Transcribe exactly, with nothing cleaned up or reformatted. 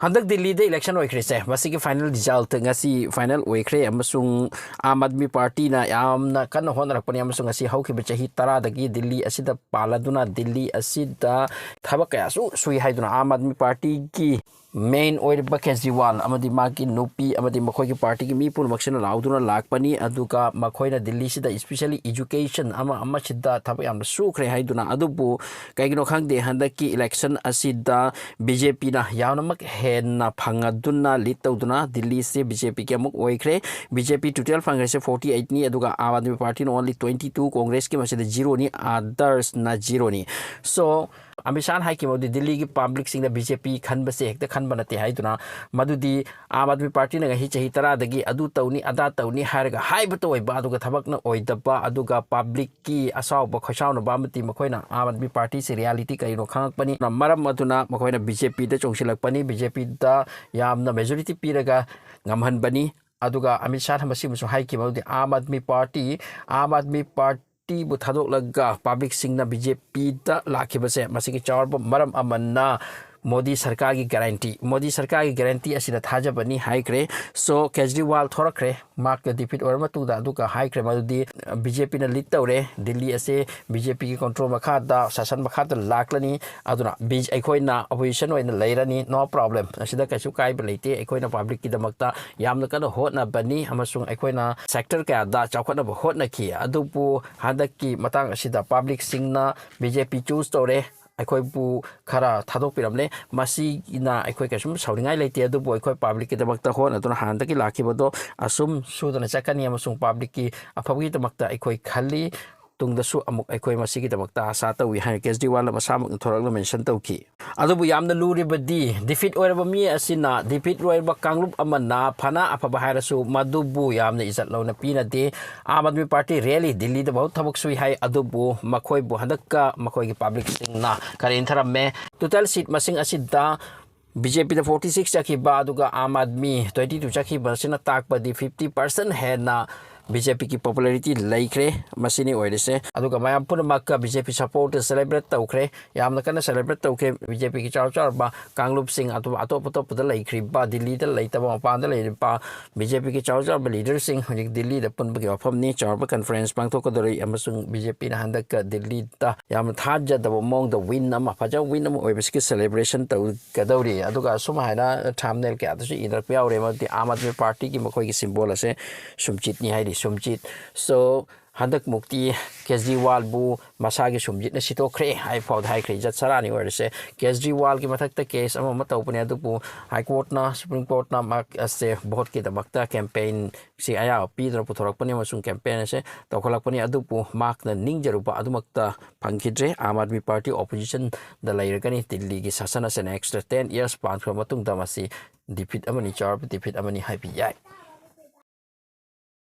ꯍꯟꯗꯛ ꯗꯤꯜꯂꯤꯗ election ꯑꯣꯏꯈ꯭ꯔꯤꯁꯦ, ꯃꯁꯤꯒꯤ final result ꯉꯁꯤ final ꯑꯣꯏꯈ꯭ꯔꯦ, ꯑꯃꯁꯨꯡ ꯑꯥꯝ ꯑꯥꯗꯃꯤ ꯄꯥꯔꯇꯤꯅ ꯌꯥꯝꯅ ꯀꯟꯅ ꯍꯣꯠꯅꯔꯛꯄꯅꯤ, ꯑꯃꯁꯨꯡ ꯉꯁꯤ ꯍꯧꯈꯤꯕ ꯆꯍꯤ ꯇꯔꯥꯗꯒꯤ ꯗꯤꯜꯂꯤ ꯑꯁꯤꯗ ꯄꯥꯜꯂꯗꯨꯅ ꯗꯤꯜꯂꯤ ꯑꯁꯤꯗ ꯊꯕꯛ ꯀꯌꯥꯁꯨ ꯁꯨꯏ ꯍꯥꯏꯗꯨꯅ ꯑꯥꯝ ꯑꯥꯗꯃꯤ ꯄꯥꯔꯇꯤꯒꯤ main ꯑꯣꯏꯔꯤꯕ ꯀꯦꯖꯔꯤꯋꯥꯜ ꯑꯃꯗꯤ ꯃꯥꯒꯤ ꯅꯨꯄꯤ ꯑꯃꯗꯤ ꯃꯈꯣꯏꯒꯤ ꯄꯥꯔꯇꯤꯒꯤ ꯃꯤ ꯄꯨꯝꯅꯃꯛꯁꯤꯅ ꯂꯥꯎꯗꯨꯅ ꯂꯥꯛꯄꯅꯤ꯫ ꯑꯗꯨꯒ ꯃꯈꯣꯏꯅ ꯗꯤꯜꯂꯤꯁꯤꯗ especially education ꯑꯃ ꯑꯃꯁꯤꯗ ꯊꯕꯛ ꯌꯥꯝꯅ ꯁꯨꯈ꯭ꯔꯦ ꯍꯥꯏꯗꯨꯅ꯫ ꯑꯗꯨꯕꯨ ꯀꯩꯒꯤꯅꯣ ꯈꯪꯗꯦ, ꯍꯟꯗꯛꯀꯤ election ꯑꯁꯤꯗ ꯕꯤ ꯖꯦ ꯄꯤꯅ ꯌꯥꯝꯅꯃꯛ ꯍꯦꯟꯅ ꯐꯪꯉꯗꯨꯅ, lead ꯇꯧꯗꯨꯅ ꯗꯤꯜꯂꯤꯁꯦ ꯕꯤ ꯖꯦ ꯄꯤꯒꯤ ꯑꯃꯨꯛ ꯑꯣꯏꯈ꯭ꯔꯦ꯫ ꯕꯤ ꯖꯦ ꯄꯤ total ꯐꯪꯈ꯭ꯔꯤꯁꯦ forty eight ꯅꯤ, ꯑꯗꯨꯒ Aam Aadmi ꯄꯥꯔꯇꯤꯅ only twenty two, ꯀꯣꯡꯒ꯭ꯔꯦꯁꯀꯤ ꯃꯁꯤꯗ zero ꯅꯤ, others ꯅ zero ꯅꯤ꯫ So ꯑꯃꯤꯠ ꯁꯥꯍꯅ ꯍꯥꯏꯈꯤꯕ ꯃꯗꯨꯗꯤ ꯗꯤꯜꯂꯤꯒꯤ ꯄꯕ꯭ꯂꯤꯛꯁꯤꯡꯅ ꯕꯤ ꯖꯦ ꯄꯤ ꯈꯟꯕꯁꯦ ꯍꯦꯛꯇ ꯈꯟꯕ ꯅꯠꯇꯦ ꯍꯥꯏꯗꯨꯅ, ꯃꯗꯨꯗꯤ ꯑꯥꯝ ꯑꯥꯗꯃꯤ ꯄꯥꯔꯇꯤꯅ ꯉꯁꯤ ꯆꯍꯤ ꯇꯔꯥꯗꯒꯤ ꯑꯗꯨ ꯇꯧꯅꯤ ꯑꯗꯥ ꯇꯧꯅꯤ ꯍꯥꯏꯔꯒ ꯍꯥꯏꯕꯇ ꯑꯣꯏꯕ, ꯑꯗꯨꯒ ꯊꯕꯛꯅ ꯑꯣꯏꯗꯕ, ꯑꯗꯨꯒ ꯄꯕ꯭ꯂꯤꯛꯀꯤ ꯑꯁꯥꯎꯕ ꯈꯣꯏꯁꯥꯎꯅꯕ ꯑꯃꯗꯤ ꯃꯈꯣꯏꯅ ꯑꯥꯝ ꯑꯥꯗꯃꯤ ꯄꯥꯔꯇꯤꯁꯤ reality ꯀꯔꯤꯅꯣ ꯈꯪꯉꯛꯄꯅꯤ꯫ ꯃꯔꯝ ꯑꯗꯨꯅ ꯃꯈꯣꯏꯅ ꯕꯤ ꯖꯦ ꯄꯤꯗ ꯆꯣꯡꯁꯤꯜꯂꯛꯄꯅꯤ, ꯕꯤ ꯖꯦ ꯄꯤꯗ ꯌꯥꯝꯅ majority ꯄꯤꯔꯒ ꯉꯝꯍꯟꯕꯅꯤ꯫ ꯑꯗꯨꯒ ꯑꯃꯤꯠ ꯁꯥꯍꯅ ꯃꯁꯤꯃꯁꯨ ꯍꯥꯏꯈꯤꯕ ꯃꯗꯨꯗꯤ Aam Aadmi party, Aam Aadmi ꯄꯥꯔꯇꯤꯕꯨ ꯊꯥꯗꯣꯛꯂꯒ ꯄꯕ꯭ꯂꯤꯛꯁꯤꯡꯅ B J ꯄꯤꯗ ꯂꯥꯛꯈꯤꯕꯁꯦ ꯃꯁꯤꯒꯤ ꯆꯥꯎꯔꯕ ꯃꯔꯝ ꯑꯃꯅ ꯃꯣꯗꯤ ꯁꯔꯀꯥꯔꯒꯤ guarantee, ꯃꯣꯗꯤ ꯁꯔꯀꯥꯔꯒꯤ guarantee ꯑꯁꯤꯗ ꯊꯥꯖꯕꯅꯤ ꯍꯥꯏꯈ꯭ꯔꯦ꯫ So ꯀꯦꯖꯔꯤꯋꯥꯜ ꯊꯣꯔꯛꯈ꯭ꯔꯦ, ꯃꯍꯥꯛꯅ defeat ꯑꯣꯏꯔ ꯃꯇꯨꯡꯗ, ꯑꯗꯨꯒ ꯍꯥꯏꯈ꯭ꯔꯦ ꯃꯗꯨꯗꯤ ꯕꯤ ꯖꯦ ꯄꯤꯅ lead ꯇꯧꯔꯦ, ꯗꯤꯜꯂꯤ ꯑꯁꯦ ꯕꯤ ꯖꯦ ꯄꯤꯒꯤ control ꯃꯈꯥꯗ, ꯁꯥꯁꯟ ꯃꯈꯥꯗ ꯂꯥꯛꯂꯅꯤ, ꯑꯗꯨꯅ ꯕꯤ-, ꯑꯩꯈꯣꯏꯅ opposition ꯑꯣꯏꯅ ꯂꯩꯔꯅꯤ, no problem, ꯑꯁꯤꯗ ꯀꯩꯁꯨ ꯀꯥꯏꯕ ꯂꯩꯇꯦ, ꯑꯩꯈꯣꯏꯅ ꯄꯕ꯭ꯂꯤꯛꯀꯤꯗꯃꯛꯇ ꯌꯥꯝꯅ ꯀꯟꯅ ꯍꯣꯠꯅꯕꯅꯤ ꯑꯃꯁꯨꯡ ꯑꯩꯈꯣꯏꯅ sector ꯀꯌꯥꯗ ꯆꯥꯎꯈꯠꯅꯕ ꯍꯣꯠꯅꯈꯤ꯫ ꯑꯗꯨꯕꯨ ꯍꯟꯗꯛꯀꯤ ꯃꯇꯥꯡ ꯑꯁꯤꯗ ꯄꯕ꯭ꯂꯤꯛꯁꯤꯡꯅ ꯕꯤ ꯖꯦ ꯄꯤ choose ꯇꯧꯔꯦ, ꯑꯩꯈꯣꯏꯕꯨ ꯈꯔ ꯊꯥꯗꯣꯛꯄꯤꯔꯝꯂꯦ, ꯃꯁꯤꯅ ꯑꯩꯈꯣꯏ ꯀꯩꯁꯨꯝ ꯁꯥꯎꯅꯤꯡꯉꯥꯏ ꯂꯩꯇꯦ꯫ ꯑꯗꯨꯕꯨ ꯑꯩꯈꯣꯏ ꯄꯕ꯭ꯂꯤꯛꯀꯤꯗꯃꯛꯇ ꯍꯣꯠꯅꯗꯨꯅ ꯍꯥꯟꯅꯗꯒꯤ ꯂꯥꯛꯈꯤꯕꯗꯣ ꯑꯁꯨꯝ ꯁꯨꯗꯅ ꯆꯠꯀꯅꯤ ꯑꯃꯁꯨꯡ ꯄꯕ꯭ꯂꯤꯛꯀꯤ ꯑꯐꯕꯒꯤꯗꯃꯛꯇ ꯑꯩꯈꯣꯏ ꯈꯜꯂꯤ꯫ ꯇꯨꯡꯗꯁꯨ ꯑꯃꯨꯛ ꯑꯩꯈꯣꯏ ꯃꯁꯤꯒꯤꯗꯃꯛꯇ ꯑꯥꯁꯥ ꯇꯧꯏ ꯍꯥꯏꯅ ꯀꯦꯖꯔꯤꯋꯥꯜꯅ ꯃꯁꯥꯃꯛꯅ ꯊꯣꯔꯛꯂꯒ mention ꯇꯧꯈꯤ꯫ ꯑꯗꯨꯕꯨ ꯌꯥꯝꯅ ꯂꯨꯔꯤꯕꯗꯤ defeat ꯑꯣꯏꯔꯕ ꯃꯤ ꯑꯁꯤꯅ, defeat ꯑꯣꯏꯔꯕ ꯀꯥꯡꯂꯨꯞ ꯑꯃꯅ ꯐꯅ ꯑꯐꯕ ꯍꯥꯏꯔꯁꯨ ꯃꯗꯨꯕꯨ ꯌꯥꯝꯅ ꯏꯖꯠ ꯂꯧꯅ ꯄꯤꯅꯗꯦ꯫ ꯑꯥꯝ ꯑꯥꯗꯃꯤ ꯄꯥꯔꯇꯤ really ꯗꯤꯜꯂꯤꯗ ꯐꯥꯎ ꯊꯕꯛ ꯁꯨꯏ ꯍꯥꯏ, ꯑꯗꯨꯕꯨ ꯃꯈꯣꯏꯕꯨ ꯍꯟꯗꯛꯀ ꯃꯈꯣꯏꯒꯤ ꯄꯕ꯭ꯂꯤꯛꯁꯤꯡꯅ ꯈꯔ ꯏꯟꯊꯔꯝꯃꯦ꯫ Total seat ꯃꯁꯤꯡ ꯑꯁꯤꯗ ꯕꯤ ꯖꯦ ꯄꯤꯗ forty six ꯆꯠꯈꯤꯕ, ꯑꯗꯨꯒ ꯑꯥꯝ ꯑꯥꯗꯃꯤ twenty two ꯆꯠꯈꯤꯕ ꯑꯁꯤꯅ ꯇꯥꯛꯄꯗꯤ fifty percent ꯍꯦꯟꯅ ꯕꯤ ꯖꯦ ꯄꯤꯒꯤ ꯄꯣꯄꯨꯂꯔꯤꯇꯤ ꯂꯩꯈ꯭ꯔꯦ꯫ ꯃꯁꯤꯅꯤ ꯑꯣꯏꯔꯤꯁꯦ꯫ ꯑꯗꯨꯒ ꯃꯌꯥꯝ ꯄꯨꯝꯅꯃꯛꯀ ꯕꯤ ꯖꯦ ꯄꯤ ꯁꯄꯣꯔꯠꯇ ꯁꯦꯂꯦꯕ꯭ꯔꯦꯠ ꯇꯧꯈ꯭ꯔꯦ, ꯌꯥꯝꯅ ꯀꯟꯅ ꯁꯦꯂꯦꯕ꯭ꯔꯦꯠ ꯇꯧꯈ꯭ꯔꯦ꯫ ꯕꯤ ꯖꯦ ꯄꯤꯒꯤ ꯆꯥꯎ ꯆꯥꯎꯔꯕ ꯀꯥꯡꯂꯨꯞꯁꯤꯡ ꯑꯗꯨ ꯑꯇꯣꯞ ꯑꯇꯣꯞꯄꯗ ꯂꯩꯈ꯭ꯔꯤꯕ, ꯗꯤꯜꯂꯤꯗ ꯂꯩꯇꯕ, ꯃꯄꯥꯟꯗ ꯂꯩꯔꯤꯕ ꯕꯤ ꯖꯦ ꯄꯤꯒꯤ ꯆꯥꯎ ꯆꯥꯎꯔꯕ ꯂꯤꯗꯔꯁꯤꯡ ꯍꯧꯖꯤꯛ ꯗꯤꯜꯂꯤꯗ ꯄꯨꯟꯕꯒꯤ ꯋꯥꯐꯝꯅꯤ꯫ ꯆꯥꯎꯔꯕ ꯀꯟꯐꯔꯦꯟꯁ ꯄꯥꯡꯊꯣꯛꯀꯗꯧꯔꯤ ꯑꯃꯁꯨꯡ ꯕꯤ ꯖꯦ ꯄꯤꯅ ꯍꯟꯗꯛꯀ ꯗꯤꯜꯂꯤꯗ ꯌꯥꯝꯅ ꯊꯥꯖꯗꯕ ꯃꯑꯣꯡꯗ ꯋꯤꯟ ꯑꯃ, ꯐꯖꯕ ꯋꯤꯟ ꯑꯃ ꯑꯣꯏꯕꯁꯤꯒꯤ ꯁꯦꯂꯦꯕ꯭ꯔꯦꯁꯟ ꯇꯧꯒꯗꯧꯔꯤ꯫ ꯑꯗꯨꯒ ꯑꯁꯨꯝ ꯍꯥꯏꯅ ꯊꯝꯅꯦꯜ ꯀꯌꯥꯗꯁꯨ ꯏꯅꯔꯛꯄ ꯌꯥꯎꯔꯦ, ꯃꯗꯨꯗꯤ ꯑꯥꯝ ꯑꯥꯗꯃꯤ ꯄꯥꯔꯇꯤꯒꯤ ꯃꯈꯣꯏꯒꯤ ꯁꯤꯝꯕꯣꯜ ꯑꯁꯦ ꯁꯨꯝꯆꯤꯠꯅꯤ ꯍꯥꯏꯔꯤ, ꯁꯨꯝꯆꯤꯠ꯫ ꯁꯣ, ꯍꯟꯗꯛꯃꯨꯛꯇꯤ ꯀꯦꯖꯔꯤꯋꯥꯜꯕꯨ ꯃꯁꯥꯒꯤ ꯁꯨꯝꯖꯤꯠꯅ ꯁꯤꯠꯇꯣꯛꯈ꯭ꯔꯦ ꯍꯥꯏ ꯐꯥꯎꯗ ꯍꯥꯏꯈ꯭ꯔꯦ꯫ ꯏꯖꯠ ꯁꯔꯥꯅꯤ ꯑꯣꯏꯔꯁꯦ꯫ ꯀꯦꯖꯔꯤꯋꯥꯜꯒꯤ ꯃꯊꯛꯇ ꯀꯦꯁ ꯑꯃ ꯑꯃ ꯇꯧꯕꯅꯦ, ꯑꯗꯨꯕꯨ ꯍꯥꯏ ꯀꯣꯔꯠꯅ, ꯁꯨꯄ꯭ꯔꯤꯝ ꯀꯣꯔꯠꯅ ꯃꯍꯥꯛ ꯑꯁꯦ ꯚꯣꯠꯀꯤꯗꯃꯛꯇ ꯀꯦꯝꯄꯦꯟꯁꯤ ꯑꯌꯥꯕ ꯄꯤꯗꯨꯅ ꯄꯨꯊꯣꯔꯛꯄꯅꯤ ꯑꯃꯁꯨꯡ ꯀꯦꯝꯄꯦꯟ ꯑꯁꯦ ꯇꯧꯈꯠꯂꯛꯄꯅꯤ꯫ ꯑꯗꯨꯕꯨ ꯃꯍꯥꯛꯅ ꯅꯤꯡꯖꯔꯨꯕ ꯑꯗꯨꯃꯛꯇ ꯐꯪꯈꯤꯗ꯭ꯔꯦ꯫ ꯑꯥꯝ ꯑꯥꯗꯃꯤ ꯄꯥꯔꯇꯤ ꯑꯣꯄꯣꯖꯤꯁꯟꯗ ꯂꯩꯔꯒꯅꯤ꯫ ꯗꯤꯜꯂꯤꯒꯤ ꯁꯥꯁꯟ ꯑꯁꯤ next ten years ꯄꯥꯟꯈ꯭ꯔꯕ ꯃꯇꯨꯡꯗ ꯃꯁꯤ ꯗꯤꯐꯤꯠ ꯑꯃꯅꯤ, ꯆꯥꯎꯔꯕ ꯗꯤꯐꯤꯠ ꯑꯃꯅꯤ ꯍꯥꯏꯕ ꯌꯥꯏ꯫